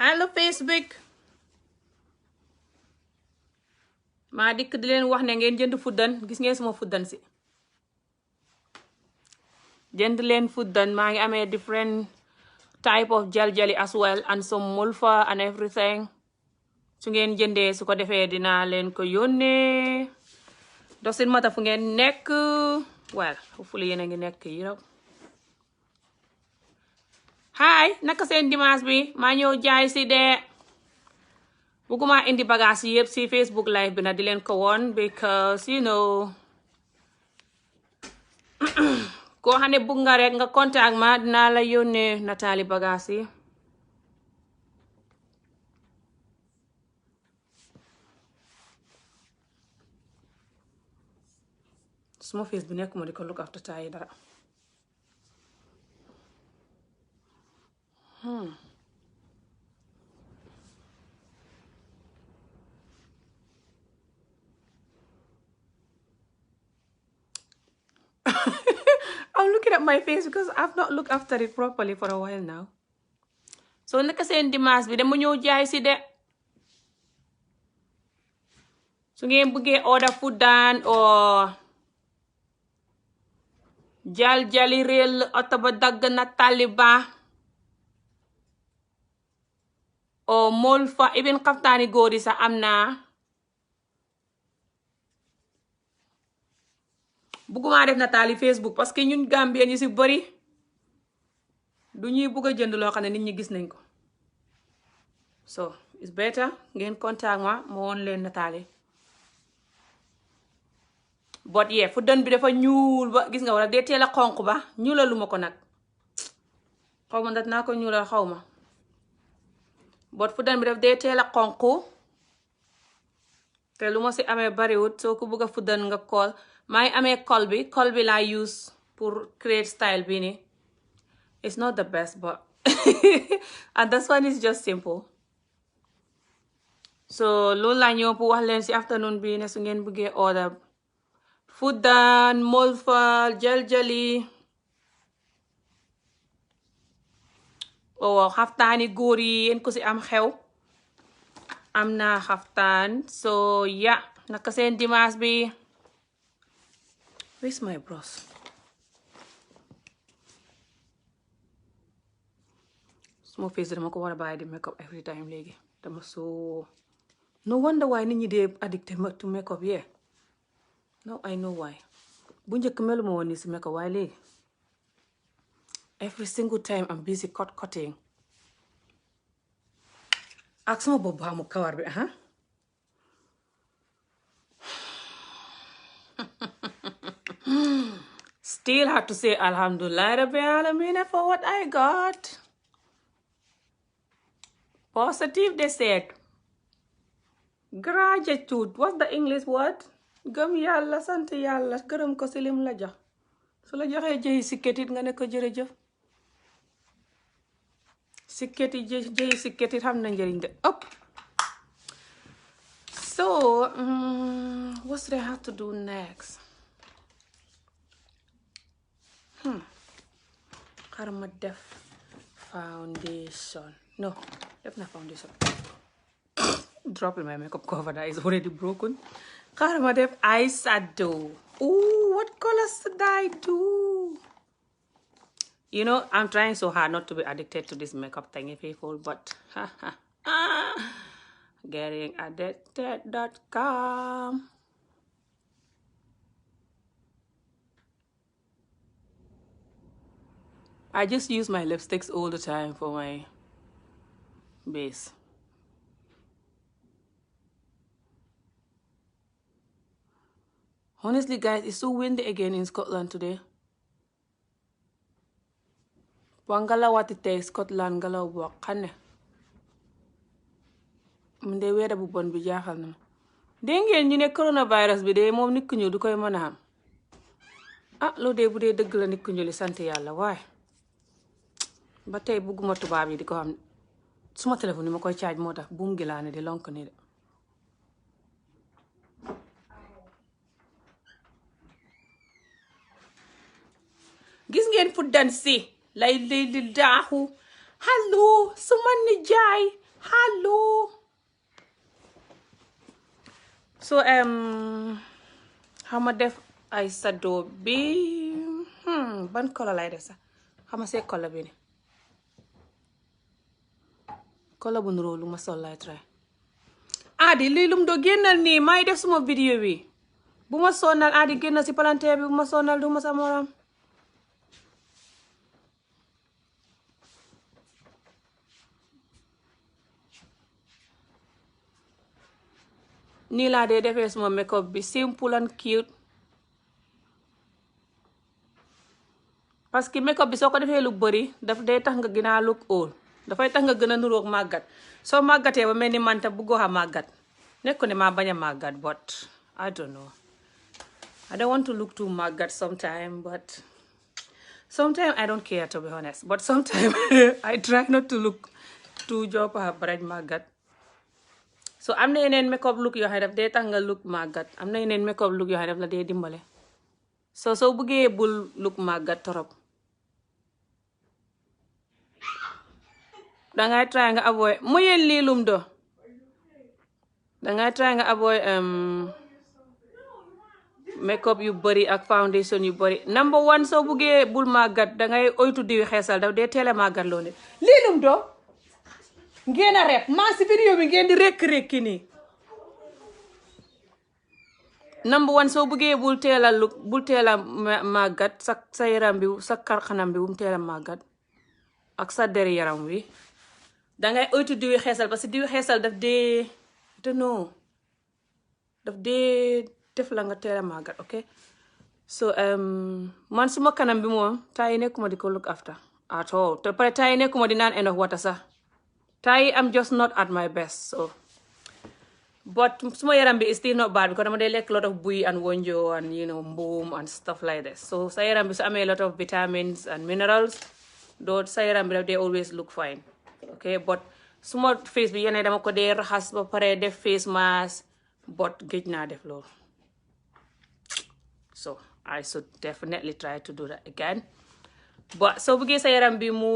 allo Facebook maa dikk di leen wax ne ngeen jënd fuddan gis ngeen suma fuddan si jënd leen fuddan maa ngi amee different type of jali as well and some mulfa and everything su ngeen jëndee su ko defee dinaa leen ko yónnee doesn't matter fu ngeen nekk well hopefully yéen a ngi nekk yi raw hi naka seen dimanche bi maa ñëw jaay si de bugguma indi bagage yi yëpp si Facebook live bi na di leen ko woon because you know koo xam ne bugg nga rek nga contact ma dinaa la yónnee nataali bagage yi suma face bi nekkuma di ko look after taay dara I'm looking at my face because I've not looked after it properly for a while now. So naka seen dimanche bi dama ñëw jaay si de su ngeen bëggee order food daan or jali réel oto ba dagg na taliba o mol fa even xaftaani góor yi sax am naa bugguma def nataali Facebook parce que ñun Gambien yi si bëri du ñuy bugg a jënd loo xam ne nit ñi gis nañ ko so it's better ngeen contact ma woon leen nataali but yeah fu dën bi dafa ñuul ba gis nga wala dee teel a xonq ba ñuulalu ma ko nag xaw ma ndax naa ko ñuulal xaw ma but fu dën bi daf dee teel a xonq te lu ma si amee bariwut soo ko bëgg a fu dën nga kool maa ngi amee col bi laa use pour create style bi ni it's not the best but and this one is just simple so loolu laa ñëw pour wax leen si afternoon bi ne su ngeen bëggee order fuddan molfa jali o xaftaani góor yi yéen ko si am xew am naa xaftaan so yeah naka seen dimanche bi where's my brush suma face dama ko war a bàyyi di makeup every time léegi dama so no wonder why nit ñi dee addicted to makeup yeah no I know why bu njëkk melu ma woon nii si makeup waaye léegi every single time I'm busy cutting ak sama bopp bu amu kawar bi still have to say alhamdulillah rabbil alamin for what I got positive they said gratitude what's the English word gëm yàlla sant yàlla gërëm ko si lim la jox su la joxee jëyi sikketit nga ne ko jërëjëf sikketi jëyi sikketit xam na njëriñ de ëpp so what do I have to do next xaaral ma def foundation no def na foundation dropping my makeup cover that is already broken xaaral ma def eyeshadow ooh what colors did I do you know I'm trying so hard not to be addicted to this makeup thingy people but gettingaddicted.com I just use my lipsticks all the time for my base. Honestly, guys, it's so windy again in Scotland today. Wangala tey Scotland ngelaw bu xam ne mu de weeda bu bon bi jaaxal na ma dégg ngeen ñu ne coronavirus bi de moom nit ku ñuul du koy mën a am loolu de bu dee dëgg la nit ku ñuul sant yàlla waaye ba tey bugguma tubaab yi di ko xam suma téléphone ni ma koy caaj moo tax buum gi laa ne di lonk ni de gis ngeen fuddan si lay li daaxu hallo suma nijaay so xama def ay sado bi ban color lay def sax xama see color bi ni color bu nuroo lu ma sol lay try Adi lii lum doo génnal nii may def suma vidéo bi bu ma sonal Adi génn si palanteer bi bu ma sonal du ma sa morom nii laa dee defee suma makeup bi simple and cute parce que makeup bi soo ko defee lu bëri daf day tax nga gën a look old dafay tax nga gën a nuroog màggat soo màggatee ba mel ni manta buggoo a màggat nekku ne maa bañ a màggat but I don't know I don't want to look too màggat sometime but sometimes I don't care to be honest but sometimes I try not to look too joppa baraj màggat so am na yeneen makeup look yoo xam ne daf dee tax nga look màggat am na yeneen makeup look yoo xam ne daf la dee dimbale soo buggee bul look màggat torop dangay try nga avoid moyen lii lum do dangay try nga avoid makeup yu bari ak foundation yu bari number one soo buggee bul màggat dangay oytu diwi xeesal daf dee teel a màggat loo nit lii lum do ngeen a rep maa si vidéo bi ngeen di rekki nii number one soo buggee bul teel a màggat sa yaram bi sa karxanam bi bu mu teel a màggat ak sa deri yaram wi dangay oytu diwi xeesal parce que diwi xeesal daf dee def la nga teel a màggat ok so man suma kanam bi moom taa yi nekkuma di ko look after at all te pare taa yi nekkuma di naan enough water sax taa yi am just not at my best so but suma yaram bi is still not bad because dama dee lekk lot of buy and wonjo and mbuum and stuff like this so sa yaram bi su amee lot of vitamins and minerals doo sa yaram bi daf dee always look fine ok but suma face bi yenn dama ko dee raxas ba pare def face mask but géej naa def loolu so I should definitely try to do that again but soo bëggee sa yaram bi mu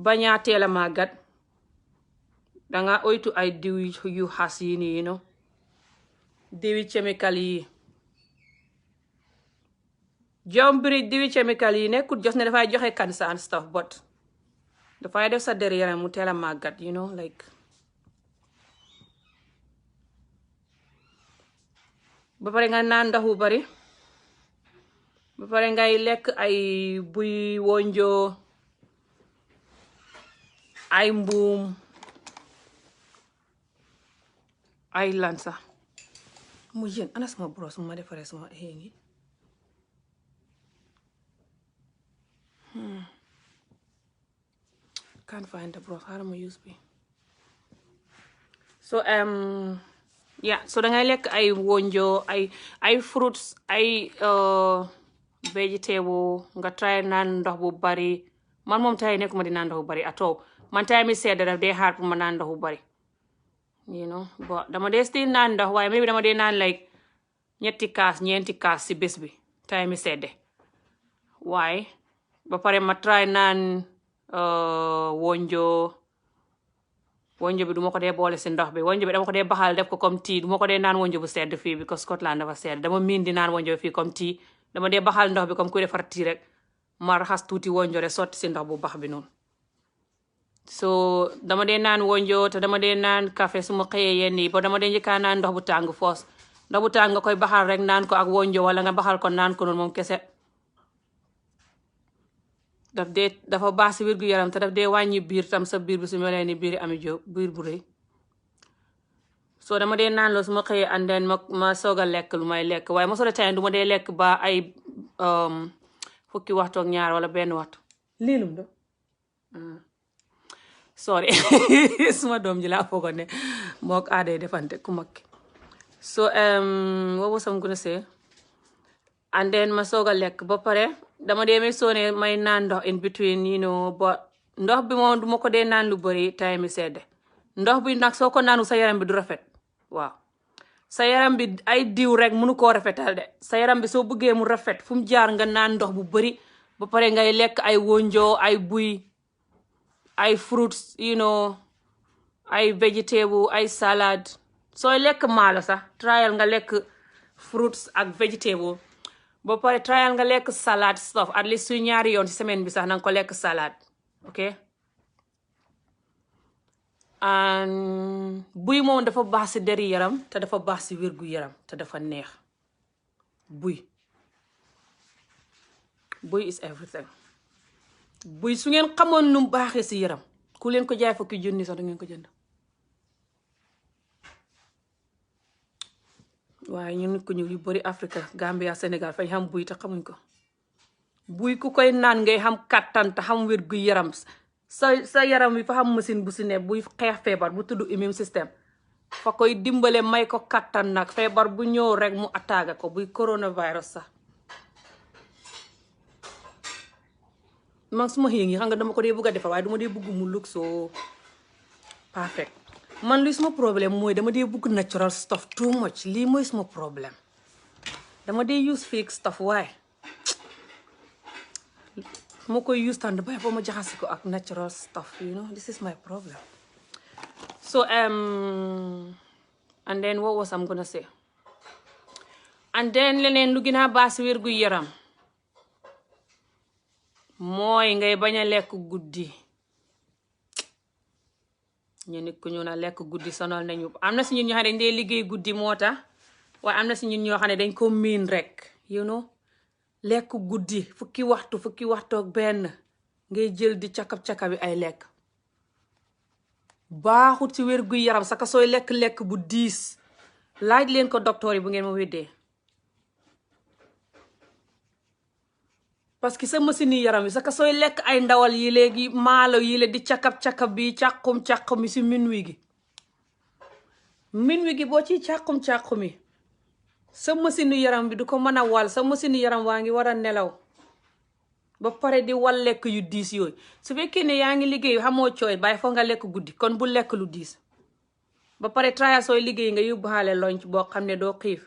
bañaa teel a màggat danga oytu ay diw yu xas yi nii diwi chemical yi diwi chemical yi nekkut jos ne dafay joxe cancer and stuff but dafay def sa der yaram mu teel a màggat like ba pare nga naan ndox bu bari ba pare ngay lekk ay buy wonjo ay mbuum ay lan sax mu yéen ana sama brosse mu ma defaree sama ngi can't find the broth xaaral ma use bi so so dangay lekk ay wonjo ay fruits ay vegetable nga try naan ndox bu bari man moom tay nekkuma di naan ndox bu bari at all man tay mi sedd daf dee xaar pour ma naan ndox bu bari but dama dee still naan ndox waaye maybe dama dee naan like 3 kaas 4 kaas si bés bi tay mi sedde waaye ba pare ma try naan wonjo bi du ma ko dee boole si ndox bi wonjo bi dama ko dee baxal def ko comme tea du ma ko dee naan wonjo bu sedd fii because Scotland dafa sedd dama miin di naan wonjo bi fii comme tea dama dee baxal ndox bi comme kuy defar tea rek ma raxas tuuti wonjo rek sotti si ndox bu bax bi noonu so dama dee naan wonjo te dama dee naan café su ma xëyee yenn yi ba dama dee njëkkaa naan ndox bu tàng foos ndox bu tàng nga koy baxal rek naan ko ak wonjo wala nga baxal ko naan ko noonu moom kese dafa baax si wér gu yaram te daf dee wàññi biir tam sa biir bi su melee ni biir ami jóg biir bu rëy so dama dee naan loolu su ma xëyee and then ma soog a lekk lu may lekk waaye mosoo de time du ma dee lekk ba ay fukki waxtu ak ñaar wala benn waxtu lii lum do sorry suma doom ji laa foogoon ne mook aaday defante ku makki so what was I gonna say and then ma soog a lekk ba pare dama dee may soone may naan ndox in between ba ndox bi moom du ma ko dee naan lu bari time mi sedde ndox bi nag soo ko naanu sa yaram bi du rafet waaw sa yaram bi ay diw rek mënu koo rafetal de sa yaram bi soo bëggee mu rafet fu mu jaar nga naan ndox bu bari ba pare ngay lekk ay wonjo ay buy ay fruits ay vegetable ay salad sooy lekk maalo sax trial nga lekk fruits ak vegetable ba pare trial nga lekk salade stuff at least suy ñaari yoon ci semaine bi sax nanga ko lekk salade ok buy moom dafa baax ci deri yaram te dafa baax ci wérgu yaram te dafa neex buy is everything buy su ngeen xamoon nu baaxee ci yaram ku leen ko jaay fukki junni sax du ngeen ko jënd waaye ñu nit ko ñëw yu bari Afrique Gambia Sénégal fañ xam buy te xamuñ ko buy ku koy naan ngay xam kattan te xam wérgu yaram sa yaram wi fa xam machine bu si ne buy xeex feebar bu tudd immune système fa koy dimbale may ko kattan nag feebar bu ñëw rek mu attaqué ko buy coronavirus sax man suma xiin yi xam nga dama ko dee bëgg a defar waaye dama dee bëgg mu look so perfect man luy suma problème mooy dama dee bëgg natural stuff too much lii mooy suma problème dama dee use fake stuff waaye moo koy use tànn ba ma jaxasi ko ak natural stuff you know this is my problem so and then what was I'm gonna say and then leneen lu gën a baas wér gu yaram mooy ngay bañ a lekk guddi ñu nit ku ñu na lekk guddi sonal nañu am na si ñun ñoo xam ne dañ dee liggéey guddi moo tax waaye am na si ñun ñoo xam ne dañ ko miin rek you know lekk guddi fukki waxtu ak benn ngay jël di cakab-cakab bi ay lekk baaxut ci wér gu yaram saka sooy lekk bu diis laaj leen ko docteur yi bu ngeen ma weddee parce que sa machine yaram yi saka sooy lekk ay ndawal yi léegi maalo yi la di cakab-cakab bi càqum mi si minuit gi boo ciy càqum mi sa machine yaram bi du ko mën a wal sa machine yaram waa ngi war a nelaw ba pare di wal lekk yu diis yooyu su fekkee ne yaa ngi liggéey xamoo cooy bàyyi foo nga lekk guddi kon bu lekk lu diis ba pare traya sooy liggéey nga yóbbaale lonc boo xam ne doo xiif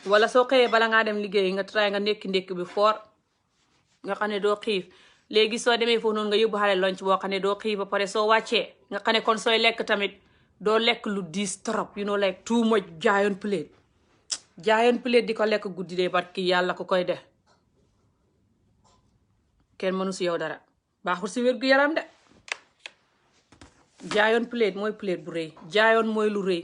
wala soo xëyee bala ngaa dem liggéey nga traya nga ndékki bi fort nga xam ne doo xiif léegi soo demee foofu noonu nga yóbbaale lonc boo xam ne doo xiif ba pare soo wàccee nga xam ne kon sooy lekk tamit doo lekk lu diis trop you know like too much giant plate di ko lekk guddi de barki yàlla ko koy def kenn mënu si yow dara baaxul si wér gu yaram de giant plate mooy plate bu rëy giant mooy lu rëy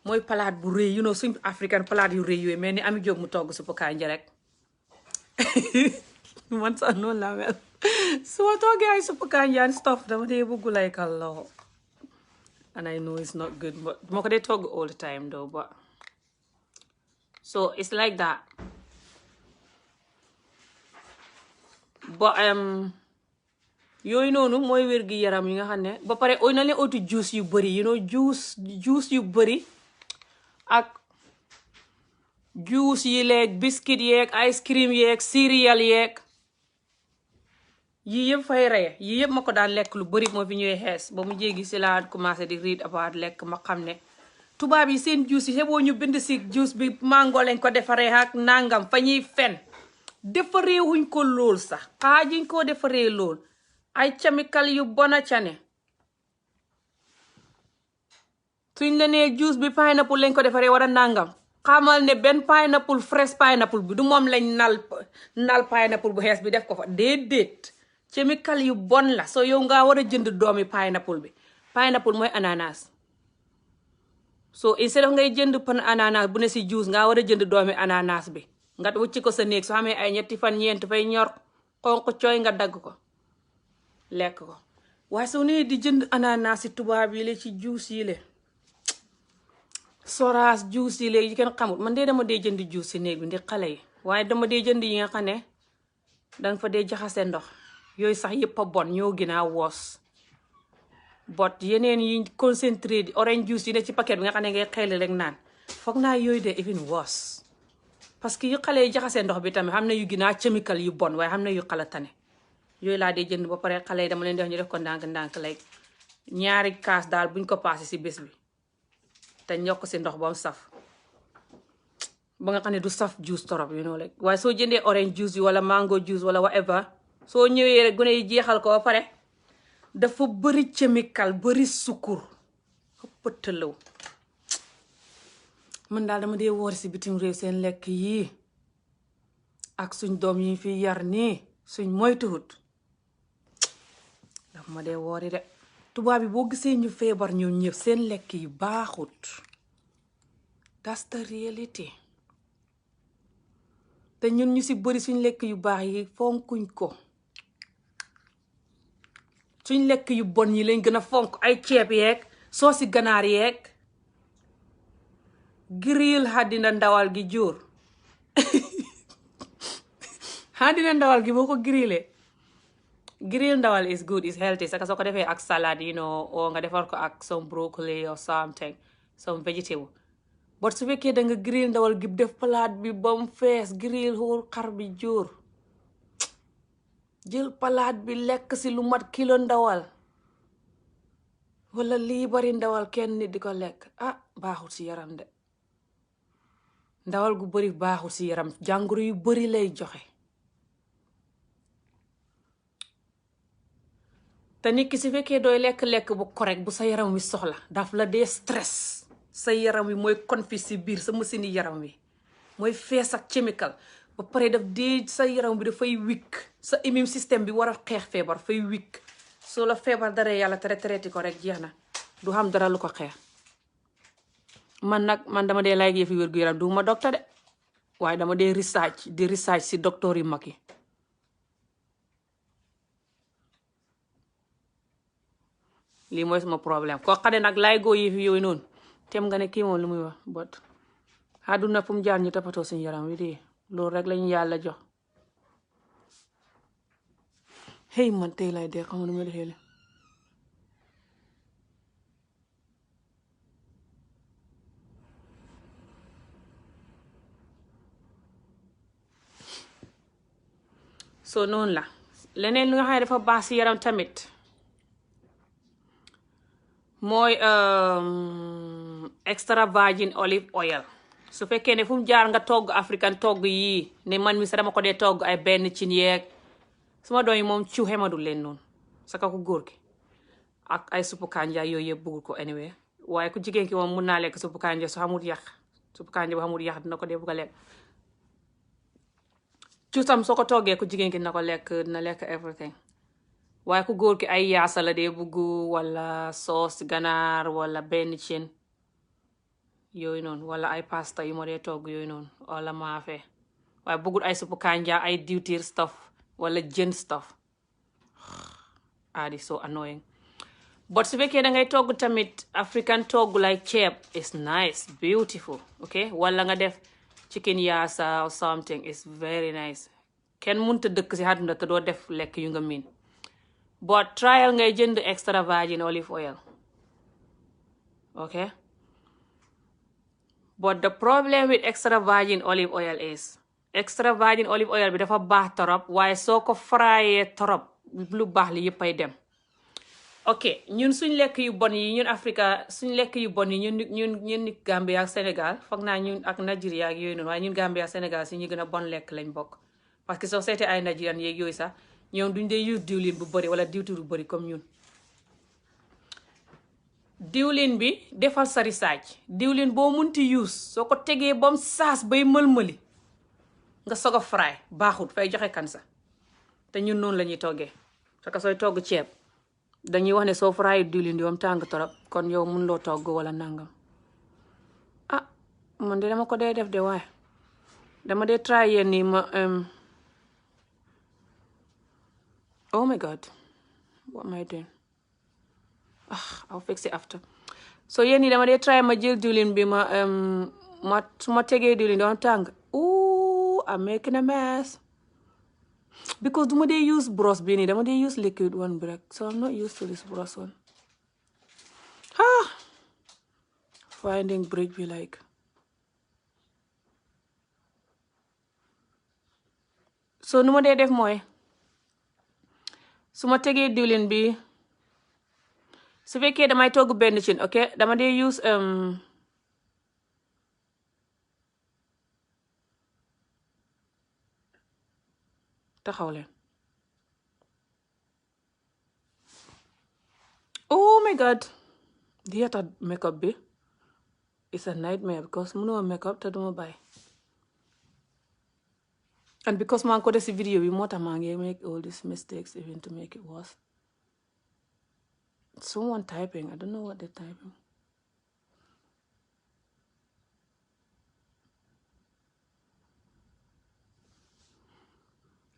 mooy palaat bu rëy you know suñ african palaat yu rëy yooyu mais ni Ami Jóob mu togg suppu kànja rek man sax noonu la mel su ma toggee ay suppu kànja and stuff dama dee bëgg like a lot and I know it's not good but moo ko dee togg all the time though but so it's like that but yooyu noonu mooy wér gi yaram yi nga xam ne ba pare oy na leen oti juice yu bëri you know juice yu bëri ak juice yi leeg biscuit yeeg ice cream yeeg céréales yeeg yii yëpp fay reye yii yëpp ma ko daan lekk lu bëri moo fi ñëwee xees ba mu jéegi si laa commencé di read about lekk ma xam ne tubaab yi seen juice yi xeboo ñu bind si juice bi mango lañ ko defaree ak nangam fa ñuy fen defaree wuñ ko lool sax xaajuñ koo defaree lool ay chemical yu bona cane suñ la nee juice bi pineapple lañ ko defaree war a nangam xamal ne benn pineapple fresh pineapple bi du moom lañ nal pineapple bu xees bi def ko fa déedéet chemical yu bon la so yow nga war a jënd doomi pineapple bi pineapple mooy ananas so instead of ngay jënd pan ananas bu ne si juice nga war a jënd doomi ananas bi nga wucci ko sa néeg soo xamee ay ñetti fan ñeent fay ñor xonq cooy nga dagg ko lekk ko waaye soo nee di jënd ananas si tubaab yi la ci juice yi la soraas juice yi léegi kenn xamul man dee dama dee jënd juice si néeg bi ndi xale yi waaye dama dee jënd yi nga xam ne danga fa dee jaxase ndox yooyu sax yëpp a bon ñoo gën a woos bot yeneen yi concentré di orange juice yi ne ci paquet bi nga xam ne ngay xel rek naan foog naa yooyu de even woos parce que yu xale yi jaxase ndox bi tamit xam na yu gën a chemical yu bon waaye xam na yu xala tane yooyu laa dee jënd ba pare xale yi dama leen di wax ñu def ko ndànk-ndànk like ñaari kaas daal buñ ko passé si bés bi te ñokk si ndox ba mu saf ba nga xam ne du saf juice torop you know like waaye soo jëndee orange juice yi wala mango juice wala whatever soo ñëwee rek gune yi jeexal ko ba pare dafa bëri chemical bëri sukur pëttalaw. man daal dama dee woor si bitim réew seen lekk yii ak suñ doom yi fi yar nii suñ moytuwut dafa ma dee woori de. tubaab bi boo gisee ñu feebar ñoom ñëpp seen lekk yi baaxut. that's the reality. te ñun ñu si bëri suñ lekk yu baax yi fonkuñ ko. suñ lekk yu bon yi lañ gën a fonk, ay ceeb yeeg soosi ganaar yeeg grill xàddina ndawal gi jóor. xàddina ndawal gi boo ko grillé grill ndawal is good, is healthy. saka soo ko defee ak salade o nga defar ko ak some broccoli or something, some vegetable. but su fekkee da nga grill ndawal gi def palaat bi ba mu fees, grill whole xar bi jóor, jël palaat bi lekk si lu mat kilo ndawal wala lii bari ndawal kenn nit di ko lekk, baaxul si yaram de. ndawal gu bari baaxul si yaram, jàngoro yu bari lay joxe. te nit ki su fekkee dooy lekk-lekk bu correct bu sa yaram wi soxla, daf la dee stress. sa yaram wi mooy confis si biir sa machine yaram wi mooy fees ak chemical ba pare daf dee sa yaram bi dafay weak. sa immune système bi war a xeex feebar fay weak. soo la feebar dara yàlla traité ko rek jeex na, du xam dara lu ko xeex. man dama dee laaj yëfi wér gu yaram, du ma docteur de, waaye dama dee research si docteur yu mag yi. lii mooy sama problème. koo xam ne nag laay goo yëfi yooyu noonu tem nga ne kii moom lu muy wax bot àdduna fu mu jaar ñu toppatoo suñu yaram wi di loolu rek lañu yàlla jox. hey man tey lay dee xam nu ma defee la. so noonu la. leneen lu nga xam ne dafa baax si yaram tamit mooy extra virgin olive oil. su fekkee ne fu mu jaar nga togg african togg yii ne man mi sa dama ko dee togg ay benn cin yeeg suma doom yi moom ciw xemadul leen noonu saka ko góor gi ak ay suppu kanja yooyu yëpp bëggul ko anyway. waaye ku jigéen ki moom mun naa lekk suppu kanja su xamul yàq, suppu kanja bu xamul yàq dina ko dee bugg a lekk. cuutam soo ko toggee ku jigéen ki dina ko lekk, dina lekk everything. waaye ku góor ki ay yaasa la dee bugg wala soos ganaar wala benn cin yooyu noonu, wala ay pasta yu ma dee togg yooyu noonu wala maafe. waaye bëggul ay suppu kanja ay diwtiir stuff wala jën stuff. aadi so annoying. but su fekkee da ngay togg tamit african togg like ceeb is nice, beautiful, okay. wala nga def chicken yaasa or something is very nice. kenn munta dëkk si àdduna te doo def lekk yu nga miin. but trial ngay jënd extra virgin olive oil, okay. but the problem with extra virgin olive oil is extra virgin olive oil bi dafa baax torop waaye soo ko frayee torop lu baax li yëpp ay dem. ok ñun suñ lekk yu bon yi ñun Africa suñ lekk yu bon yi ñun Gambia ak Sénégal foog naa ñun ak Nigeria ak yooyu noonu, waaye ñun Gambia ak Sénégal si ñu gën a bon lekk lañ bokk. parce que soo seetee ay Nigerian yeeg yooyu sax ñoom duñ dee use diwlin bu bëri wala diwtiir bu bëri comme ñun. diwlin bi defal sa research. diwlin boo munti use soo ko tegee bam saas bay mël-mëli nga soog a fry baaxut, fay joxe kansa. te ñun noonu la ñuy toggee. parce que sooy togg ceeb dañuy wax ne soo fry diwlin di bam tàng torop kon yow mun loo togg wala nangam. man de dama ko dee def de waaye dama dee try yéen nii ma oh my god what am I doing? I'll fix it after. so yéen nii dama dee try ma jël diwlin bi ma su ma tegee diwlin di bam tàng. I'm making a mess because duma dee use brosse bi nii dama dee use liquid one bi rek, so I'm not used to this brosse one. Finding bridge bi like so nu ma dee def mooy su ma tegee diwlin bi su fekkee damay togg benn cin, ok dama dee use taxaw leen oh my god theatre makeup bi it's a nightmare because mënuma makeup te duma bàyyi and because maa ngi ko def si vidéo bi moo tax maa ngi make all these mistakes even to make it worse. Someone typing, I don't know what they're typing.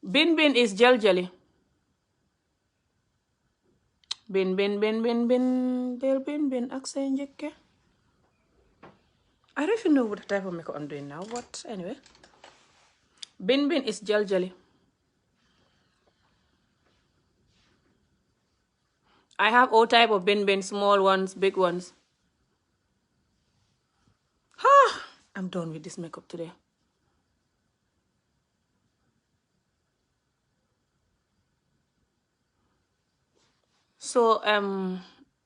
Bin bin is jaljali. Bin bin bin bin bin del bin bin ak say njëkke. I don't even know what type of makeup I'm doing now. What anyway. Bin bin is jaljali. I have all type of bin bin, small ones, big ones. I'm done with this makeup today. So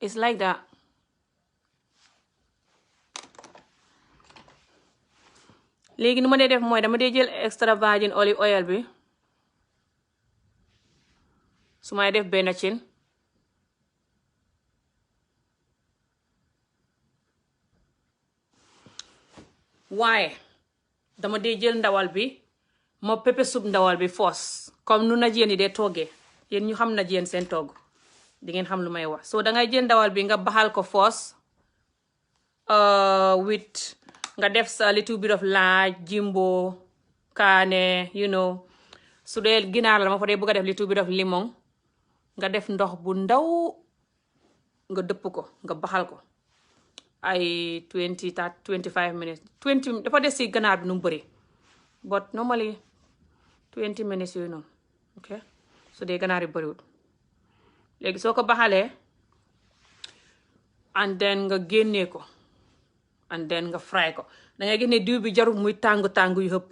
it's like that. Léegi nu ma dee def mooy dama dee jël extra virgin olive oil bi su may def benn cin waaye dama dee jël ndawal bi ma pepe soup ndawal bi foos comme nu Nigerian yi dee toggee yéen ñu xam Nigerian seen togg di ngeen xam lu may wax so dangay jël ndawal bi nga baxal ko foos with nga def sa little bit of laaj jimbo kaane su dee ginaar la ma fa dee bëgg a def little bit of limon nga def ndox bu ndaw nga dëpp ko nga baxal ko ay 25 minutes 20 dafa des si ganaar bi nu mu bëri but normally 20 minutes yooyu noonu ok su dee ganaar yi bëriwul léegi soo ko baxalee and then nga génnee ko and then nga fry ko dangay gis ne diw bi jarul muy tàng yu hëpp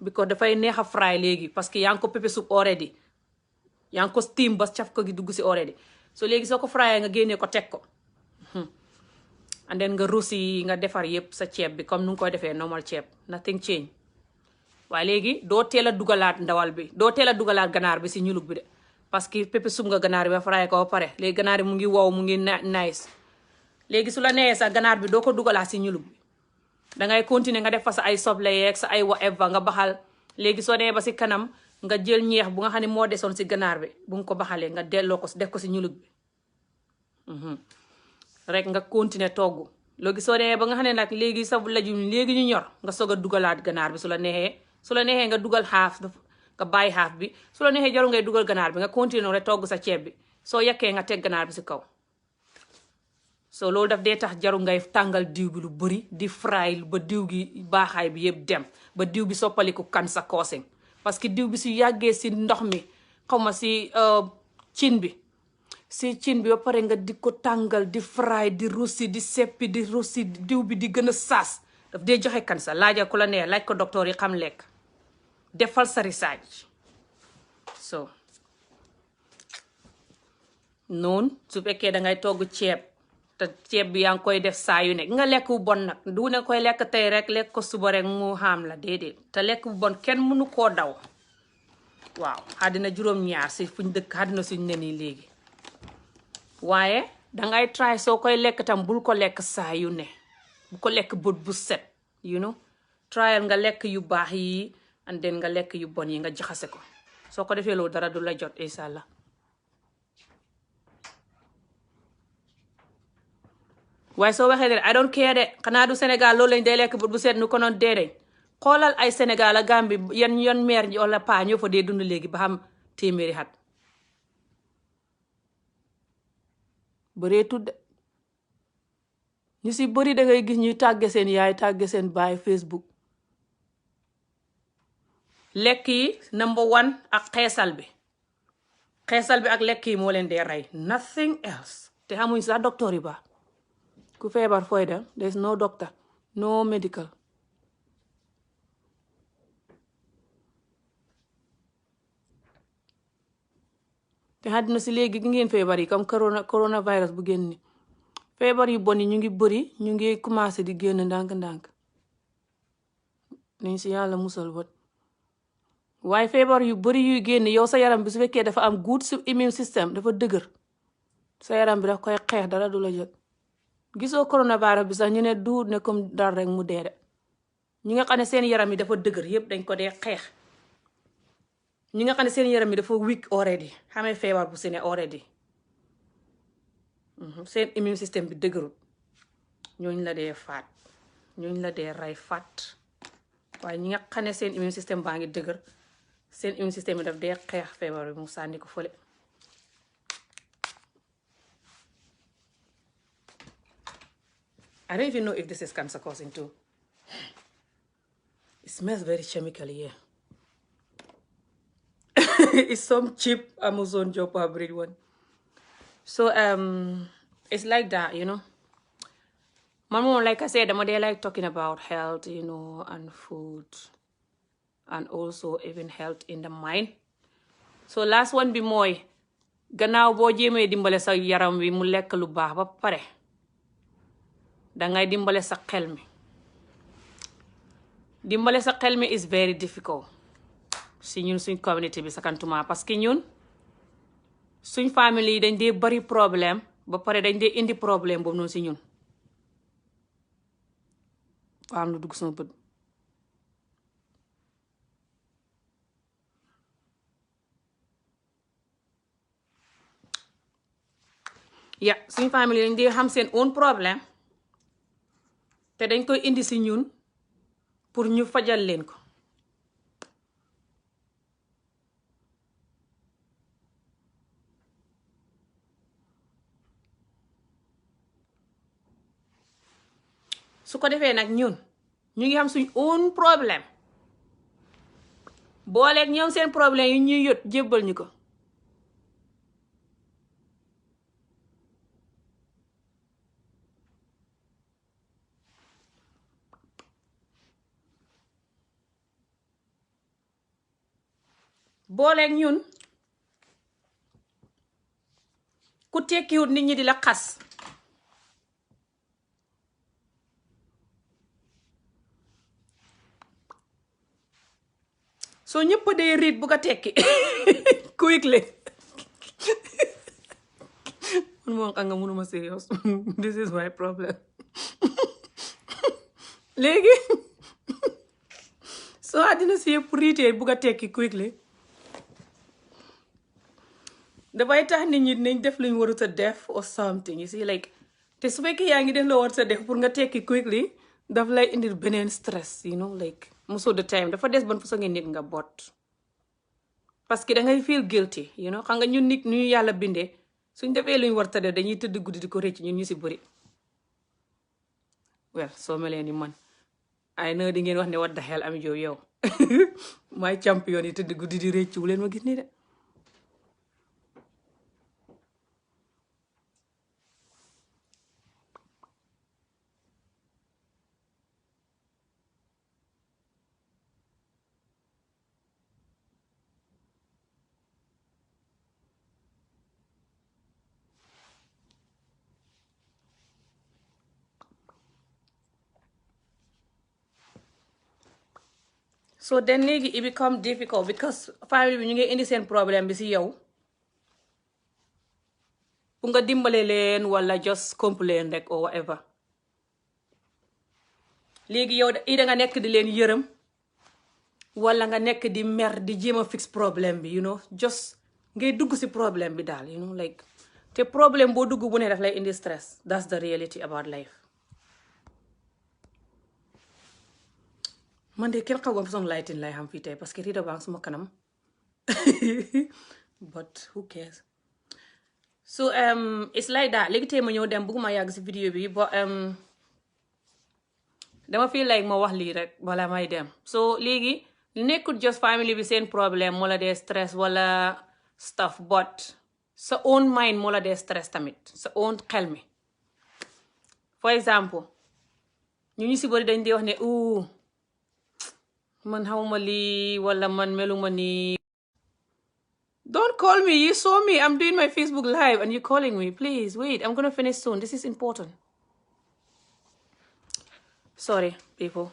because dafay neex a fry léegi parce que yaa ngi ko pepe soup already yaa ngi ko steam ba caf ko gi dugg si already so léegi soo ko fryee nga génnee ko teg ko and then nga rusi nga defar yépp sa ceeb bi comme nu nga koy defee normal ceeb nothing change waaye léegi doo teel a dugalaat ndawal bi doo teel a dugalaat ganaar bi si ñulug bi de parce que pepe soup nga ganaar bi ba fry ko ba pare léegi ganaar bi mu ngi wow mu ngi nice léegi su la neexee sax ganaar bi doo ko dugalaat si ñulug bi dangay continuer nga def fa sa ay soble yeeg sa ay whatever nga baxal léegi soo demee ba si kanam nga jël ñeex bu nga xam ne moo desoon si ganaar bi bu nga ko baxalee nga delloo ko def ko si ñulug bi rek nga continuer togg léegi soo demee ba nga xam ne nag léegi sa lajum léegi ñu ñor nga soog a dugalaat ganaar bi su la neexee nga dugal xaaf nga bàyyi xaaf bi su la neexee jarul ngay dugal ganaar bi nga continuer rek togg sa ceeb bi soo yekkee nga teg ganaar bi si kaw so loolu daf dee tax jaru ngay tàngal diw bi lu bëri di fry ba diw gi baaxaay bi yëpp dem ba diw bi soppaliku kan sa koosing parce que diw bi su yàggee si ndox mi xaw ma si cin bi ba pare nga di ko tàngal di fry di russi di seppi di russi diw bi di gën a saas daf dee joxe kan sa laajal ku la neex laaj ko docteur yi xam lekk defal sa research so noonu su fekkee dangay togg ceeb te ceeb bi yaa ngi koy def saa yu nekk nga lekk bu bon nag du ne koy lekk tey rek lekk ko suba rek mu xam la déedéet te lekk bu bon kenn mënu koo daw waaw àddina juróom-ñaar si fuñ dëkk àddina suñ ne nii léegi waaye dangay try soo koy lekk tam bul ko lekk saa yu ne bu ko lekk bët bu set trial nga lekk yu baax yi and then nga lekk yu bon yi nga jaxase ko soo ko defee loolu dara du la jot incha allah waaye soo waxee de I don't care de xanaa du Sénégal loolu lañ day lekk bët bu set nu ko noon deedeñ xoolal ay Sénégal ak Gambie yan meer wala paa ñoo fa dee dund léegi ba xam téeméeri at bëree tudde ñu si bëri dangay gis ñuy tàgge seen yaay tàgge seen baay Facebook lekk yi number 1 ak xeesal bi ak lekk yi moo leen dee rey nothing else te xamuñ sax docteur yi ba ku feebar fooy dem there's no doctor no medical te àddina si léegi gi ngeen feebar yi comme coronavirus bu génn ni feebar yu bon yi ñu ngi bëri ñu ngi commencé di génn ndànk-ndànk nañ si yàlla musal wat waaye feebar yu bëri yuy génn yow sa yaram bi su fekkee dafa am good immune system dafa dëgër sa yaram bi daf koy xeex dara du la jot. Gisoo coronavirus bi sax ñu ne duut ne comme dara rek mu dee de ñi nga xam ne seen yaram yi dafa dëgër yépp dañ ko dee xeex. ñi nga xam ne seen yaram yi dafa weak already xamee feebar bu si ne already seen immune system bi dëgërut ñooñ la dee faat ñooñ la dee rey faat. waaye ñi nga xam ne seen immune system baa ngi dëgër seen immune system bi daf dee xeex feebar bi mu sànni ko fële. I don't even know if this is cancer causing too. It smells very chemical here. It's some cheap Amazon job hybrid one. So it's like that, you know. Mama, like I said, they like talking about health, you know, and food, and also even health in the mind. So last one bi mooy gannaaw boo jéemee dimbale sa yaram wi mu lekk lu baax ba pare dangay dimbale sa xel mi. Dimbale sa xel mi is very difficult si ñun suñ community bi sakantuma parce que ñun suñ famille yi dañ dee bari problème ba pare dañ dee indi problème boobu noonu si ñun. am lu dugg sama bët. ya suñ famille dañ dee xam seen own problème te dañ koy indi si ñun pour ñu fajal leen ko. su ko defee nag ñun ñu ngi xam suñ own problème booleeg ñoom seen problème yi ñuy yot jébbal ñu ko. booleeg ñun ku tekkiwut nit ñi di la xas. soo ñëpp dee riit bu ko tekki quickly mun moom xam nga munuma serious this is my problem léegi soo àddina si yëpp riitee bu ko tekki quickly dafay tax nit ñi nañ def luñ warut a def or something you see like te su fekkee yaa ngi def la warut a def pour nga tekki quickly daf lay indil beneen stress you know like most of the time dafa des ban façon nit nga bot parce que da ngay feel guilty you know xam nga ñun nit ñu yàlla bindee suñ defee luñ warut a def dañuy tëdd guddi di ko rëcc ñun ñu si bëri. well soo melee ni man ay na di ngeen wax ne what the hell am yow may champion yi tëdd guddi di rëcc wu leen ma gis nii de. so then léegi it become difficult because famille bi ñu ngi indi seen problème bi si yow pour nga dimbale leen wala just complain rek or whatever. léegi yow da nga nekk di leen yërëm wala nga nekk di mer di jéem a fix problème bi you know just ngay dugg si problème bi daal you know like te problème boo dugg bu ne daf lay indi stress. That's the reality about life. man de kenn xaw ma façon lighting lay xam fii tey parce que rido baa ngi suma kanam but who cares. so it's like that. léegi tey ma ñëw dem bëgguma yàgg si vidéo bi but dama feel like ma wax lii rek wala may dem. so léegi nekkul just family bi seen problème moo la dee stress wala stuff but sa own mind moo la dee stress tamit sa own xel mi. for example ñu si bari dañ dee wax ne man xawma lii wala man meluma nii. Don't call me. You saw me. I'm doing my Facebook live and you're calling me. Please wait. I'm gonna finish soon. This is important. Sorry people.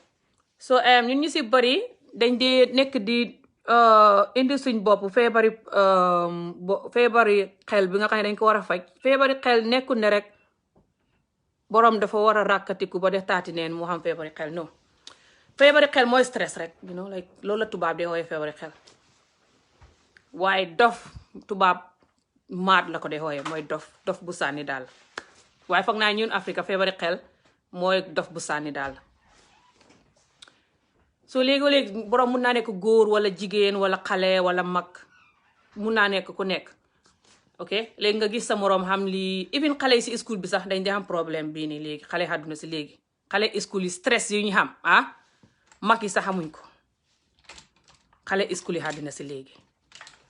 So ñun ñu si bari dañ dee nekk di indi suñ bopp feebari xel bi nga xam ne dañ ko war a faj. Feebari xel nekkul ne rek borom dafa war a ràkkatiku ba def taati neen mu xam feebari xel non. Feebari xel mooy stress rek like loolu la tubaab de xooyee feebari xel. waaye dof tubaab maat la ko de xooyee mooy dof bu sànni daal. waaye foog naa ñun Afrique feebari xel mooy dof bu sànni daal. soo léegi-léegi borom mun naa nekk góor wala jigéen wala xale wala mag mun naa nekk ku nekk. ok léegi nga gis sa moroom xam lii even xale yi si school bi sax dañ di am problème bii nii léegi xale àdduna si léegi xale school yi stress yu ñu xam mag yi sax xamuñ ko. xale school yi àdduna si léegi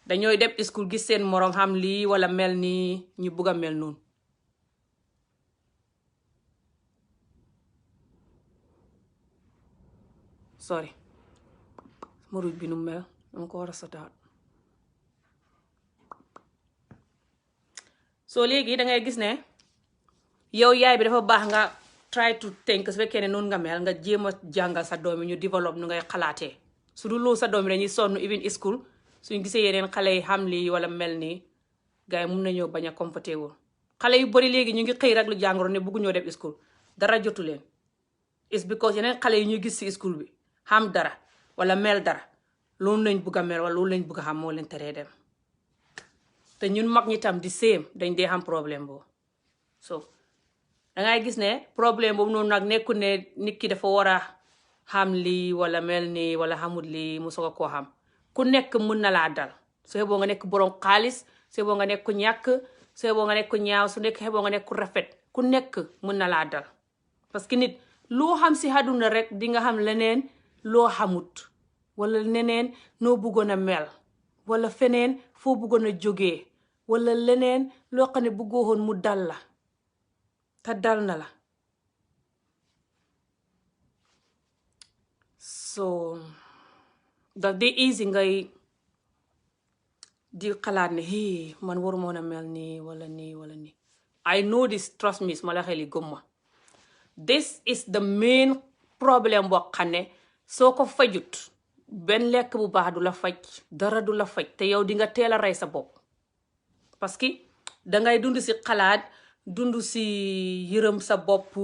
dañooy dem school gis seen moroom xam lii wala mel nii ñu bugg a mel noonu. sorry ma ruuj bi nu mel dama ko war a sotaat. soo léegi da ngay gis ne yow yaay bi dafa baax nga try to think su fekkee ne noonu nga mel nga jéem a jàngal sa doom yi ñu développe nu ngay xalaatee. su dul loolu sa doom yi dañuy sonn even school suñ gisee yeneen xale yi xam lii wala mel nii gars yi mun nañoo bañ a comfortable. xale yu bari léegi ñu ngi xëy rek lu jàngoro ne bëgguñoo dem school dara jotu leen. it's because yeneen xale yi ñuy gis si school bi xam dara wala mel dara loolu lañ bëgg a mel wala loolu lañ bëgg a xam moo leen teree dem. te ñun mag ñi tam di same dañ dee xam problème boobu. so dangay gis ne problème boobu noonu nag nekkul ne nit ki dafa war a xam lii wala mel nii wala xamul lii mu soog a koo xam. ku nekk mun na laa dal su xeboo nga nekk borom xaalis su xeboo nga nekk ku ñàkk su xeboo nga nekk ku ñaaw su nekk xeboo nga nekk ku rafet ku nekk mun na laa dal. parce que nit loo xam si àdduna rek di nga xam leneen loo xamut wala neneen noo bëggoon a mel wala feneen foo bëggoon a jógee wala leneen loo xam ne bëggoo woon mu dal la te dal na la. so daf di easy ngay di xalaat ne man waru moon a mel nii wala nii wala nii. I know this, trust me, ma la xeli gëmma. This is the main problem boo xam ne soo ko fajut benn lekk bu baax du la faj dara du la faj te yow di nga teel a rey sa bopp. parce que dangay dund si xalaat dund si yërëm sa bopp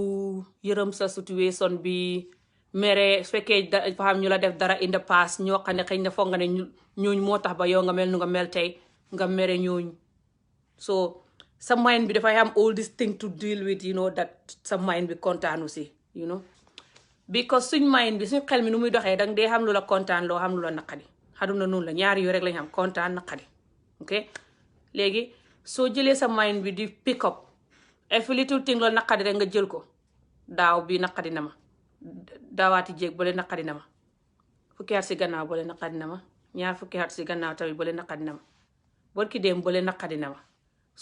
yërëm sa situation bi mere su fekkee dafa xam ñu la def dara in the past ñoo xam ne xëy na foog nga ne ñooñ moo tax ba yow nga mel nu nga mel tey nga mere ñooñ. so sa mind bi dafay am all this thing to deal with that sa mind bi kontaanu si because suñ mind bi suñ xel mi nu muy doxee dang dee xam lu la kontaan loo xam lu la naqadi. xaduna noonu la ñaari yu rek lañ xam kontaan naqadi. ok léegi soo jëlee sa mind bi di pick up every little thing loolu naqadi rek nga jël ko. daaw bi naqadi na ma daawaati jéeg bale naqadi na ma fukki at si gannaaw bale naqadi na ma ñaar fukki at si gannaaw tamit bale naqadi na ma barki dem bale naqadi na ma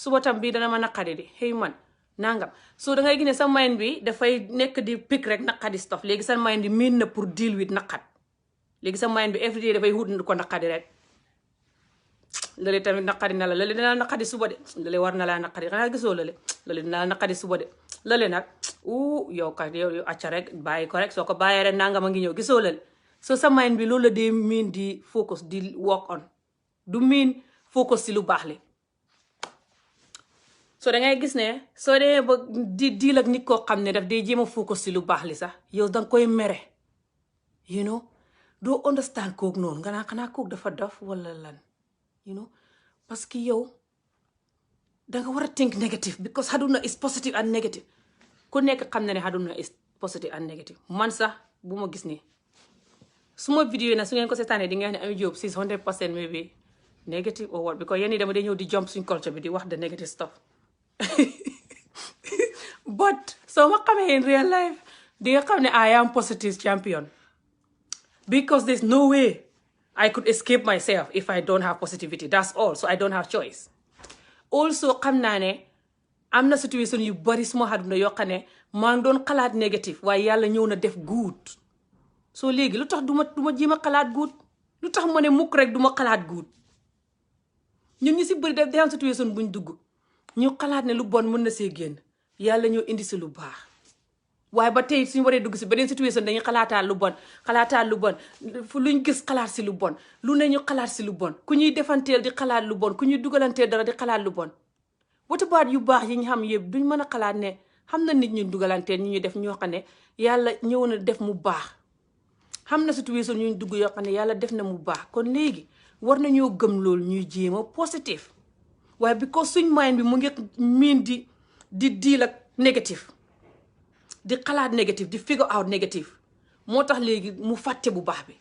suba tam bii dana ma naqadi di xëy man nangam. so dangay gis ne sa mind bi dafay nekk di pick rek naqadi stuff. léegi sa mind bi miin na pour deal with naqad. léegi sa mind bi every day dafay wut ko naqadi rek. lële tamit naqadi na la lële dina la naqadi suba de lële war na laa naqadi xanaa gisoo lële dina la naqadi suba de lële nag yow kat yow acca rek bàyyi ko rek soo ko bàyyee rek nangam a ngi ñëw gisoo lële. so sa mind bi loolu la dee miin di focus di work on du miin focus si lu baax li. so dangay gis ne soo dee ba di diil ak nit koo xam ne daf dee jéem a focus si lu baax li sax yow danga koy mere doo understand kook noonu nga naa xanaa kook dafa dof wala lan parce que yow danga war a think negative because haduna is positive and negative. ku nekk xam na ne haduna is positive and negative. man sax bu ma gis nii suma vidéo yi nag su ngeen ko seetaanee di ngeen ne Amie Jobe 600% maybe negative or what because yéen ñi dama day ñëw di jump suñ culture bi di wax the negative stuff. but soo ma xamee in real life di nga xam ne I am positive champion because there's no way I could escape myself if I don't have positivity. That's all. So I don't have choice. Also xam naa ne am na situation yu bari suma àdduna yoo xam ne maa ngi doon xalaat négative waaye yàlla ñëw na def good. so léegi lu tax du ma jéem a xalaat good lu tax ma ne mukk rek du ma xalaat good. ñun ñu si bëri def day am situation buñ dugg ñu xalaat ne lu bon mën na see génn yàlla ñoo indi si lu baax waaye ba tey suñu waree dugg si beneen situation dañuy xalaataat lu bon fu luñ gis xalaat si lu bon lu ne ñu xalaat si lu bon ku ñuy defanteel di xalaat lu bon ku ñuy dugalanteel dara di xalaat lu bon what about yu baax yi ñu xam yëpp duñ mën a xalaat ne xam na nit ñu dugalanteel ñu def ñoo xam ne yàlla ñëw na def mu baax xam na situation ñu dugg yoo xam ne yàlla def na mu baax kon léegi war nañoo gëm loolu ñuy jéema positif waaye because suñ mind bi mu ngi miin di deal ak négatif di xalaat négatif di figure out négatif moo tax léegi mu fàtte bu baax bi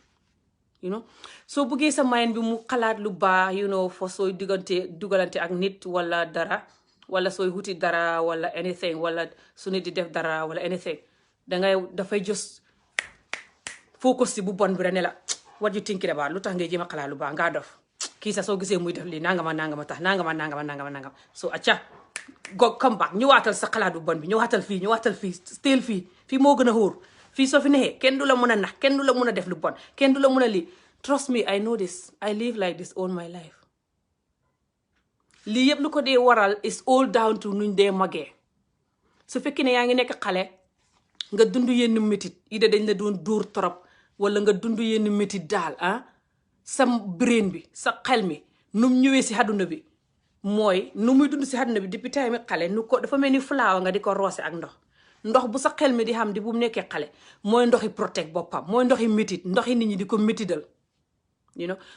soo buggee sa mind bi mu xalaat lu baax fo sooy dugalante ak nit wala dara wala sooy wuti dara wala anything wala su nit di def dara wala anything dafay just focus si bu bon bi rek ne la what you thinking about lu tax ngay jéem a xalaat lu baax ngaa dof kii sax soo gisee muy def lii nangama tax nangama so acca go come back ñëwaatal sa xalaat bu bon bi ñëwaatal fii steel fii moo gën a xóor fii soo fi neexee kenn du la mën a nax kenn du la mën a def lu bon kenn du la mën a lii trust me I know this I live like this all my life lii yëpp lu ko dee waral is all down to nuñ dee magee su fekkee ne yaa ngi nekk xale nga dund yenn métit ide dañ la doon dóor torop wala nga dund yenn métit daal sa brain bi sa xel mi num ñëwee si àdduna bi mooy nu muy dund si àdduna bi depuis tay mi xale nu ko dafa mel ni flower nga di ko roose ak ndox bu sa xel mi di xam di bu mu nekkee xale mooy ndoxi protect boppam mooy ndoxi métit ndoxi nit ñi di ko métidal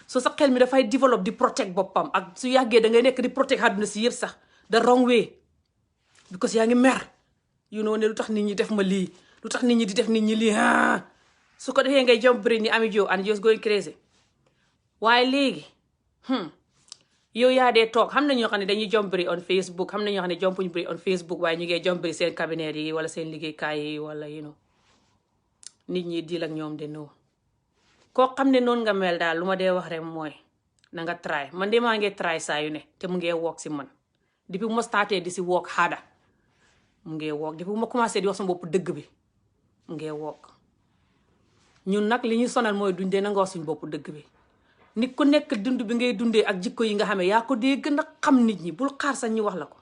so sa xel mi dafay développe di protect boppam ak su yàggee da ngay nekk di protect àdduna si yëpp sax the wrong way because yaa ngi mer ne lu tax nit ñi def ma lii lu tax nit ñi di def nit ñi lii su ko defee ngay jump brain ni Ami Jo and just going crazy waaye léegi yow yaa dee toog xam na ñoo xam ne dañuy jombri on Facebook xam na ñoo xam ne jompuñ bri on Facebook waaye ñu ngee jombri seen cabinet yi wala seen liggéeykaay yi wala nit ñi di ak ñoom de noo koo xam ne noonu nga mel daal lu ma dee wax rek mooy na nga try man de maa ngi try saa yu ne te mu ngee woog si man depuis bu ma starté di si woog xaada mu ngee woog depuis bu ma commencé di wax sama bopp dëgg bi mu ngee woog ñun nag li ñu sonal mooy duñ dee nangoo suñ bopp dëgg bi nit ku nekk dund bi ngay dundee ak jikko yi nga xamee yaa ko dee gën a xam nit ñi bul xaar sax ñu wax la ko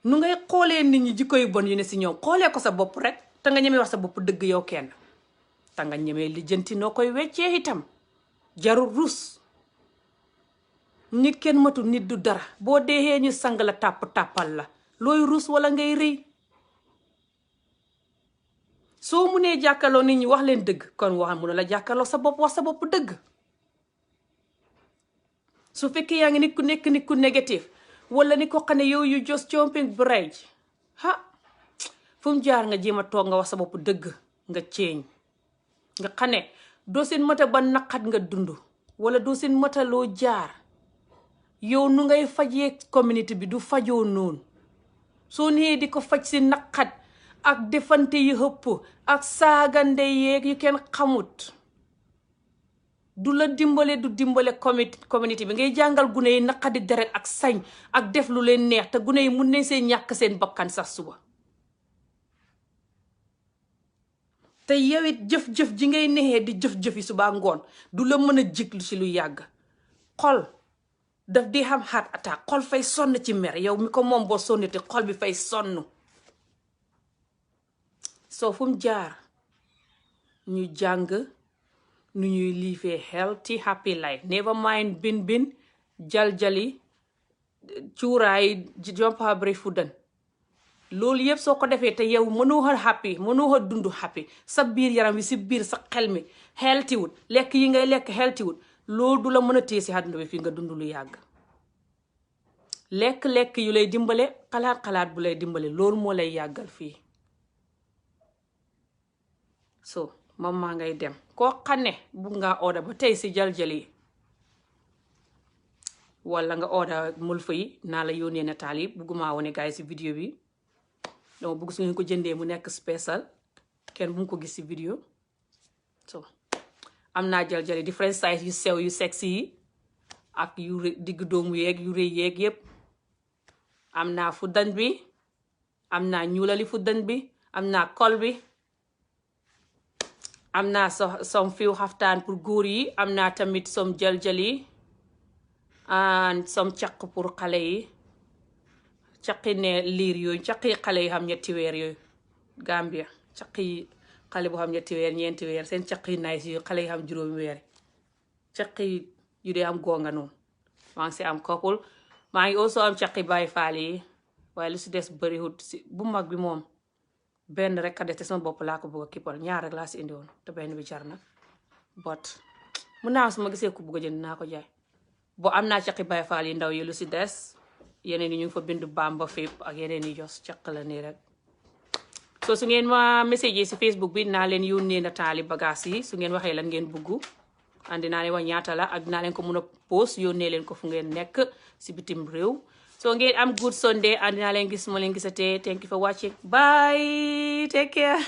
nu ngay xoolee nit ñi jikko yu bon yu ne si ñoom xoolee ko sa bopp rek te nga ñemee wax sa bopp dëgg yow kenn te nga ñemee lijjanti noo koy weccee itam jarul rus nit kenn matul nit du dara boo deexee ñu sang la tàppal la looy rus wala ngay rëy soo munee jàkkaloo nit ñi wax leen dëgg kon mun la jàkkaloo sa bopp wax sa bopp dëgg su fekkee yaa ngi nit ku nekk nit ku négatif wala ni ko xam ne yow you just jumping bridge fu mu jaar nga jéem a toog nga wax sa bopp dëgg nga ceeñ nga xam ne doo seen mata ba naqat nga dund wala doo seen mata loo jaar yow nu ngay fajee community bi du fajoo noonu soo nee di ko faj si naqat ak defante yi hëpp ak saagande yeeg yu kenn xamut du la dimbale du dimbale community bi ngay jàngal gune yi naqadi deret ak sañ ak def lu leen neex te gune yi mun nañ seen ñàkk seen bakkan sax suba te yow it jëf-jëf ji ngay neexee di jëf-jëfi suba ngoon du la mën a jiglu ci lu yàgg xol daf di xam heart attack xol fay sonn ci mer yow mi ko moom boo sonniti xol bi fay sonn soo fu mu jaar ñu jàng nu ñuy liifee healthy happy life never mind bin jaljali cuuraay jompa bari fuddan loolu yëpp soo ko defee te yow mënoo xa happy mënoo xa dund happy sa biir yaram wi si biir sa xel mi healthy wut lekk yi ngay lekk healthy wut loolu du la mën a téye si àdduna bi fii nga dund lu yàgg lekk yu lay dimbale xalaat bu lay dimbale loolu moo lay yàggal fii so moom maa ngay dem koo xam ne bugg ngaa order ba tey si jaljali wala nga order mulfa yi naa la yónnee nataal yi bugguma wone gaay si vidéo bi donc bugg su ngeen ko jëndee mu nekk spécial kenn bu mu ko gis si vidéo so am naa jaljali different size yu sew yu sexy yi ak yu digg doomu yeeg yu rëy yeeg yépp am naa fuddan bi am naa ñuulali fuddan bi am naa kol bi am naa som fiw xaftaan pour góor yi am naa tamit som jaljali and som caq pour xale yi caqi ne liir yooyu caqi xale yi xam 3 weer yooyu Gambia caq yi xale bu xam 3 weer 4 weer seen caq yi nice yi xale yi xam 5 weer caq yi yu dee am gonga noonu maa ngi si am couple maa ngi also am caq yi Baay Faal yi waaye lu si des bëriwut si bu mag bi moom benn rek a des te sama bopp laa ko bëgg a kippal ñaar rek laa si indi woon te benn bi jar na but mun naa su ma gisee ku bëgg a jënd naa ko jaay boo am naa caqi Baay Faal yi ndaw yi lu si des yeneen yi ñu ngi fa bind Bamba fépp ak yeneen yi jos caq la nii rek so su ngeen ma message yi si Facebook bi dinaa leen yónnee nataali bagage yi su ngeen waxee lan ngeen bëgg and dinaa leen wax ñaata la ak dinaa leen ko mun a post yónnee leen ko fu ngeen nekk si bitim réew so ngeen am good Sunday and dinaa leen gis ma leen gisatee thank you for watching bye take care